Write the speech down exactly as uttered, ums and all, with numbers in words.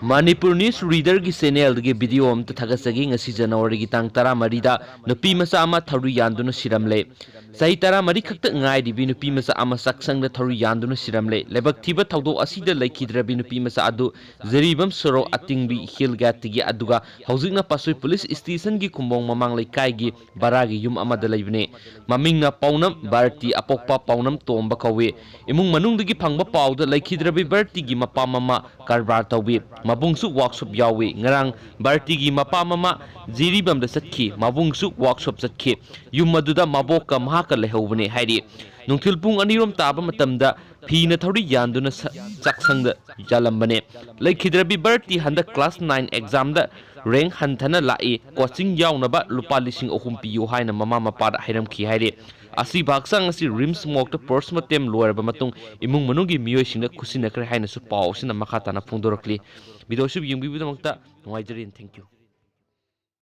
Manipur news ꯔꯤꯗꯔꯒꯤ ꯆꯦꯅꯦꯜꯗꯒꯤ video ꯑꯃꯇ ꯊꯥꯒꯠꯆꯒꯦ꯫ ꯉꯁꯤ ꯖꯅꯋꯥꯔꯤꯒꯤ ꯇꯥꯡ ꯇꯔꯥꯃꯔꯤꯗ ꯅꯨꯄꯤ ꯃꯆꯥ ꯑꯃ ꯊꯧꯔꯤ ꯌꯥꯟꯗꯨꯅ ꯁꯤꯔꯝꯂꯦ꯫ ꯆꯍꯤ ꯇꯔꯥꯃꯔꯤ ꯈꯛꯇ ꯉꯥꯏꯔꯤꯕꯤ ꯅꯨꯄꯤ ꯃꯆꯥ ꯑꯃ ꯆꯥꯛꯁꯪꯗ ꯊꯧꯔꯤ ꯌꯥꯟꯗꯨꯅ ꯁꯤꯔꯝꯂꯦ꯫ ꯂꯥꯏꯕꯛ ꯊꯤꯕ ꯊꯧꯗꯣꯛ ꯑꯁꯤꯗ ꯂꯩꯈꯤꯗ꯭ꯔꯕꯤ ꯅꯨꯄꯤ ꯃꯆꯥ ꯑꯗꯨ ꯖꯤꯔꯤꯕꯥꯝ ꯁꯣꯔꯣꯛ ꯑꯇꯤꯡꯕꯤ ꯍꯤꯜ ꯒꯦꯠꯇꯒꯤ, ꯑꯗꯨꯒ ꯍꯧꯖꯤꯛꯅ ꯄꯥꯠꯁꯣꯏ ꯄꯨꯂꯤꯁ ꯁ꯭ꯇꯦꯁꯟꯒꯤ ꯈꯨꯝꯕꯣꯡ ꯃꯃꯥꯡ ꯂꯩꯀꯥꯏꯒꯤ ꯚꯔꯥꯒꯤ ꯌꯨꯝ ꯑꯃꯗ ꯂꯩꯕꯅꯤ꯫ ꯃꯃꯤꯡꯅ ꯄꯥꯎꯅꯝ ꯚꯥꯔꯇꯤ, ꯑꯄꯣꯛꯄ ꯄꯥꯎꯅꯝ ꯇꯣꯝꯕ ꯀꯧꯏ꯫ ꯏꯃꯨꯡ ꯃꯅꯨꯡꯗꯒꯤ ꯐꯪꯕ ꯄꯥꯎꯗ ꯂꯩꯈꯤꯗ꯭ꯔꯕꯤ ꯚꯥꯔꯇꯤꯒꯤ ꯃꯄꯥ ꯃꯃꯥ ꯀꯔꯕꯥꯔ ꯇꯧꯏ꯫ ꯃꯕꯨꯡꯁꯨ ꯋꯥꯛꯁꯣꯞ ꯌꯥꯎꯏ꯫ ꯉꯔꯥꯡ ꯚꯥꯔꯇꯤꯒꯤ ꯃꯄꯥ ꯃꯃꯥ ꯖꯤꯔꯤꯕꯥꯝꯗ ꯆꯠꯈꯤ꯫ ꯃꯕꯨꯡꯁꯨ ꯋꯥꯛꯁꯣꯞ ꯆꯠꯈꯤ꯫ ꯌꯨꯝ ꯑꯗꯨꯗ ꯃꯕꯣꯛꯀ ꯃꯍꯥꯛꯀ ꯂꯩꯍꯧꯕꯅꯤ ꯍꯥꯏꯔꯤ꯫ ꯅꯨꯡꯊꯤꯜ ꯄꯨꯡ ꯑꯅꯤꯔꯣꯝ ꯇꯥꯕ ꯃꯇꯝꯗ ꯐꯤꯅ ꯊꯧꯔꯤ ꯌꯥꯟꯗꯨꯅ ꯁ-, ꯆꯥꯛꯁꯪꯗ ꯌꯥꯜꯂꯝꯕꯅꯦ꯫ ꯂꯩꯈꯤꯗ꯭ꯔꯕꯤ ꯚꯥꯔꯇꯤ ꯍꯟꯗꯛ ꯀ꯭ꯂꯥꯁ ꯅꯥꯏꯟ ꯑꯦꯛꯖꯥꯝꯗ ꯔꯦꯡ ꯍꯟꯊꯅ ꯂꯥꯛꯏ꯫ ꯀꯣꯆꯤꯡ ꯌꯥꯎꯅꯕ ꯂꯨꯄꯥ ꯂꯤꯁꯤꯡ ꯑꯍꯨꯝ ꯄꯤꯌꯨ ꯍꯥꯏꯅ ꯃꯃꯥ ꯃꯄꯥꯗ ꯍꯥꯏꯔꯝꯈꯤ ꯍꯥꯏꯔꯤ꯫ ꯑꯁꯤꯕ ꯍꯛꯆꯥꯡ ꯑꯁꯤ ꯔꯤꯝꯁ ꯃꯣꯔꯒꯇ ꯄꯣꯁꯃꯣꯔꯇꯦꯝ ꯂꯣꯏꯔꯕ ꯃꯇꯨꯡ ꯏꯃꯨꯡ ꯃꯅꯨꯡꯒꯤ ꯃꯤꯑꯣꯏꯁꯤꯡꯅ ꯈꯨꯠꯁꯤꯟꯅꯈ꯭ꯔꯦ ꯍꯥꯏꯅꯁꯨ ꯄꯥꯎ ꯑꯁꯤꯅ ꯃꯈꯥ ꯇꯥꯅ ꯐꯣꯡꯗꯣꯔꯛꯂꯤ꯫ ꯚꯤꯗꯤꯑꯣ ꯑꯁꯤꯕꯨ ꯌꯦꯡꯕꯤꯕꯒꯤꯗꯃꯛꯇ ꯅꯨꯡꯉꯥꯏꯖꯔꯤ꯫ Thank you꯫